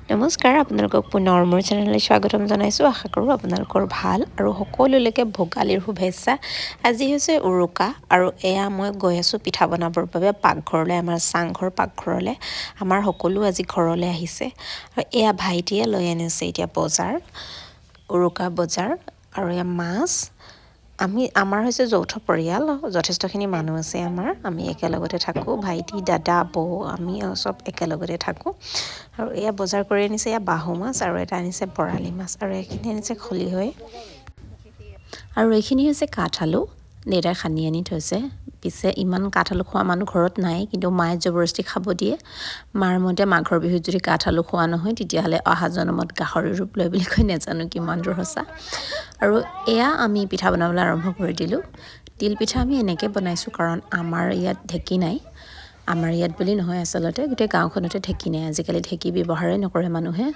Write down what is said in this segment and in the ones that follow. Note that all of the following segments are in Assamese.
নমস্কাৰ, আপোনালোকক পুনৰ মোৰ চেনেললৈ স্বাগতম জনাইছোঁ। আশা কৰোঁ আপোনালোকৰ ভাল আৰু সকলোলৈকে ভোগালীৰ শুভেচ্ছা। আজি হৈছে উৰুকা আৰু এয়া মই গৈ আছোঁ পিঠা বনাবৰ বাবে পাকঘৰলৈ, আমাৰ চাংঘৰ পাকঘৰলৈ। আমাৰ সকলো আজি ঘৰলৈ আহিছে আৰু এয়া ভাইটিয়ে লৈ আনিছে এতিয়া বজাৰ, উৰুকা বজাৰ আৰু এয়া মাছ। আমাৰ হৈছে যৌথ পৰিয়াল, যথেষ্টখিনি মানুহ আছে আমাৰ। আমি একেলগতে থাকোঁ, ভাইটি, দাদা, বৌ, আমি চব একেলগতে থাকোঁ। আৰু এয়া বজাৰ কৰি আনিছে, এয়া বাহু মাছ আৰু এটা আনিছে বৰালি মাছ আৰু এইখিনি আনিছে খলিহৈ আৰু এইখিনি হৈছে কাঠ আলু, দেউতাই খান্দি আনি থৈছে। পিছে ইমান কাঠ আলু খোৱা মানুহ ঘৰত নাই, কিন্তু মায়ে জবৰদস্তি খাব দিয়ে। মাৰ মতে মাঘৰ বিহুত যদি কাঠ আলু খোৱা নহয়, তেতিয়াহ'লে অহা জনমত গাহৰি ৰূপ লয় বুলি কয়, নাজানো কিমান দূৰ সঁচা। আৰু এয়া আমি পিঠা বনাবলৈ আৰম্ভ কৰি দিলোঁ। তিল পিঠা আমি এনেকৈ বনাইছোঁ, কাৰণ আমাৰ ইয়াত ঢেঁকী নাই। আমাৰ ইয়াত বুলি নহয়, আচলতে গোটেই গাঁওখনতে ঢেঁকী নাই। আজিকালি ঢেঁকী ব্যৱহাৰেই নকৰে মানুহে।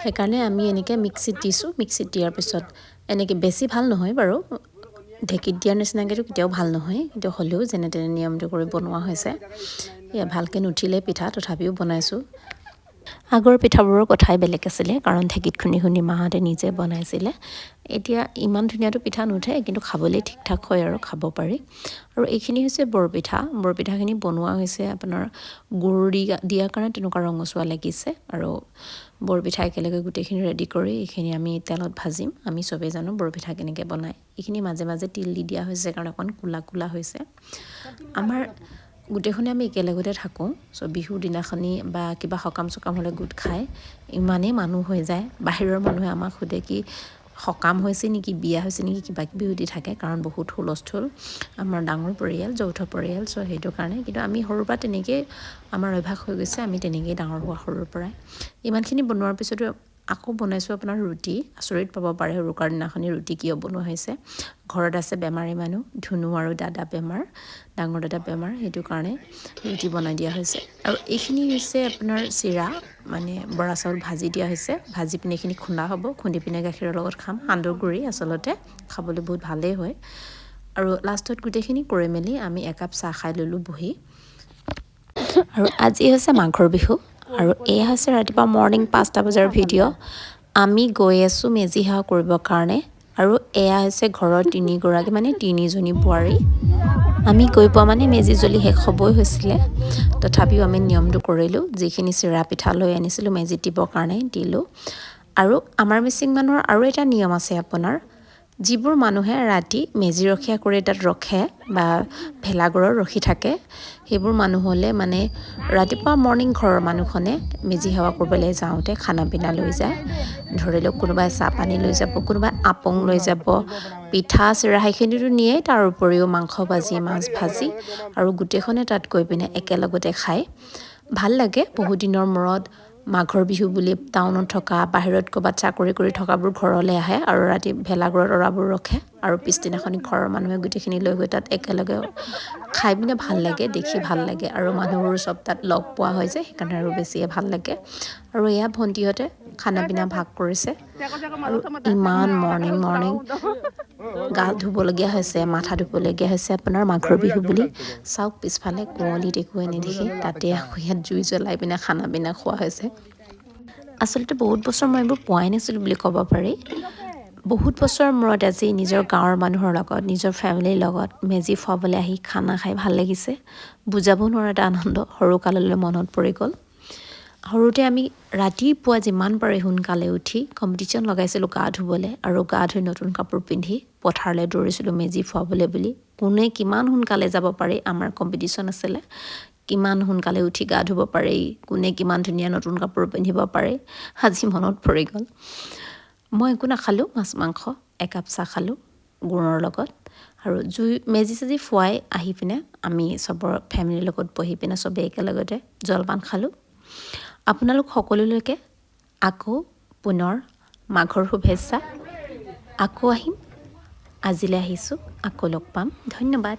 সেইকাৰণে আমি এনেকৈ মিক্সিত দিছোঁ। মিক্সিত দিয়াৰ পিছত এনেকৈ বেছি ভাল নহয় বাৰু, ঢেঁকীত দিয়াৰ নিচিনাকৈতো কেতিয়াও ভাল নহয়, কিন্তু হ'লেও যেনে তেনে নিয়মটো কৰি বনোৱা হৈছে। এয়া ভালকৈ নুঠিলে পিঠা, তথাপিও বনাইছোঁ। আগৰ পিঠাবোৰৰ কথাই বেলেগ আছিলে, কাৰণ ঢেঁকীত খুন্দি খুন্দি মাহঁতে নিজে বনাইছিলে। এতিয়া ইমান ধুনীয়াটো পিঠা নুঠে, কিন্তু খাবলৈ ঠিক ঠাক হয় আৰু খাব পাৰি। আৰু এইখিনি হৈছে বৰপিঠা। বৰপিঠাখিনি বনোৱা হৈছে আপোনাৰ গুৰ দি দিয়াৰ কাৰণে তেনেকুৱা ৰঙচুৱা লাগিছে। আৰু বৰপিঠা একেলগে গোটেইখিনি ৰেডি কৰি এইখিনি আমি তেলত ভাজিম। আমি চবেই জানো বৰপিঠা কেনেকৈ বনায়। এইখিনি মাজে মাজে তিল দি দিয়া হৈছে কাৰণে অকণ ক'লা ক'লা হৈছে। আমাৰ গোটেইখনে আমি একেলগতে থাকোঁ। চ' বিহুৰ দিনাখনি বা কিবা সকাম চকাম হ'লে গোট খাই ইমানেই মানুহ হৈ যায়, বাহিৰৰ মানুহে আমাক সোধে কি সকাম হৈছে নেকি, বিয়া হৈছে নেকি, কিবা কিবি সুধি থাকে, কাৰণ বহুত হুলস্থুল। আমাৰ ডাঙৰ পৰিয়াল, যৌথ পৰিয়াল, চ' সেইটো কাৰণে। কিন্তু আমি সৰুৰ পৰা তেনেকেই আমাৰ অভ্যাস হৈ গৈছে, আমি তেনেকেই ডাঙৰ হোৱা সৰুৰ পৰাই। ইমানখিনি বনোৱাৰ পিছতো আকৌ বনাইছোঁ আপোনাৰ ৰুটি। আচৰিত পাব পাৰে উৰুকাৰ দিনাখনি ৰুটি কিয় বনোৱা হৈছে। ঘৰত আছে বেমাৰী মানুহ, ধুনু আৰু দাদা বেমাৰ, ডাঙৰ দাদা বেমাৰ, সেইটো কাৰণে ৰুটি বনাই দিয়া হৈছে। আৰু এইখিনি হৈছে আপোনাৰ চিৰা, মানে বৰা চাউল ভাজি দিয়া হৈছে। ভাজি পিনে এইখিনি খুন্দা হ'ব, খুন্দি পিনে গাখীৰৰ লগত খাম। সান্দহ গুড়ি আচলতে খাবলৈ বহুত ভালেই হয়। আৰু লাষ্টত গোটেইখিনি কৰি মেলি আমি একাপ চাহ খাই ল'লোঁ বহি। আৰু আজি হৈছে মাঘৰ বিহু আৰু এয়া হৈছে ৰাতিপুৱা মৰ্ণিং 5টা বজাৰ ভিডিঅ'। আমি গৈ আছোঁ মেজি সেৱা কৰিবৰ কাৰণে আৰু এয়া হৈছে ঘৰৰ তিনিগৰাকী, মানে তিনিজনী বোৱাৰী। আমি গৈ পোৱা মানে মেজি জ্বলি শেষ হ'বই হৈছিলে, তথাপিও আমি নিয়মটো কৰিলোঁ। যিখিনি চিৰা পিঠা লৈ আনিছিলোঁ মেজিত দিবৰ কাৰণে দিলোঁ। আৰু আমাৰ মিচিং মানুহৰ আৰু এটা নিয়ম আছে আপোনাৰ, যিবোৰ মানুহে ৰাতি মেজি ৰখীয়া কৰি তাত ৰখে বা ভেলাঘৰত ৰখি থাকে, সেইবোৰ মানুহলে মানে ৰাতিপুৱা মৰ্ণিং ঘৰৰ মানুহখনে মেজি সেৱা কৰিবলৈ যাওঁতে খানা পিনা লৈ যায়। ধৰি লওক কোনোবাই চাহ পানী লৈ যাব, কোনোবাই আপং লৈ যাব, পিঠা চিৰা সেইখিনিতো নিয়ে, তাৰ উপৰিও মাংস ভাজি, মাছ ভাজি আৰু গোটেইখনে তাত গৈ পিনে একেলগতে খায়। ভাল লাগে। বহুত দিনৰ মূৰত মাঘৰ বিহু বুলি টাউনত থকা, বাহিৰত ক'ৰবাত চাকৰি কৰি থকাবোৰ ঘৰলৈ আহে আৰু ৰাতি ভেলাঘৰত অৰাবোৰ ৰখে আৰু পিছদিনাখনি ঘৰৰ মানুহে গোটেইখিনি লৈ গৈ তাত একেলগে খাই পিনে ভাল লাগে, দেখি ভাল লাগে আৰু মানুহবোৰ চব তাত লগ পোৱা হৈ যায়, সেইকাৰণে আৰু বেছিয়ে ভাল লাগে। আৰু এয়া ভণ্টিহঁতে খানা পিনা ভাগ কৰিছে। আৰু ইমান মৰ্ণিং মৰ্ণিং গা ধুবলগীয়া হৈছে, মাথা ধুবলগীয়া হৈছে আপোনাৰ মাঘৰ বিহু বুলি। চাওক পিছফালে কুঁৱলীত একোৱে নেদেখি, তাতে আকৌ ইয়াত জুই জ্বলাই পিনে খানা পিনা খোৱা হৈছে। আচলতে বহুত বছৰ মই এইবোৰ পোৱাই নাছিলোঁ বুলি ক'ব পাৰি। বহুত বছৰৰ মূৰত আজি নিজৰ গাঁৱৰ মানুহৰ লগত, নিজৰ ফেমিলিৰ লগত মেজি ফুৱাবলৈ আহি খানা খাই ভাল লাগিছে। বুজাব নোৱাৰা এটা আনন্দ সৰুকাললৈ মনত পৰি গ'ল। সৰুতে আমি ৰাতিপুৱা যিমান পাৰি সোনকালে উঠি কম্পিটিশ্যন লগাইছিলোঁ গা ধুবলৈ আৰু গা ধুই নতুন কাপোৰ পিন্ধি পথাৰলৈ দৌৰিছিলোঁ মেজি ফুৱাবলৈ বুলি। কোনে কিমান সোনকালে যাব পাৰি আমাৰ কম্পিটিশ্যন আছিলে, কিমান সোনকালে উঠি গা ধুব পাৰি, কোনে কিমান ধুনীয়া নতুন কাপোৰ পিন্ধিব পাৰে। আজি মনত পৰি গ'ল। মই একো নাখালোঁ, মাছ মাংস, একাপ চাহ খালোঁ গুৰৰ লগত। আৰু জুই মেজি চেজি ফুৱাই আহি পিনে আমি চবৰ ফেমিলিৰ লগত বহি পিনে চবেই একেলগতে জলপান খালোঁ। আপোনালোক সকলোলৈকে আকৌ পুনৰ মাঘৰ শুভেচ্ছা। আকৌ আহিম, আজিলৈ আহিছোঁ, আকৌ লগ পাম। ধন্যবাদ।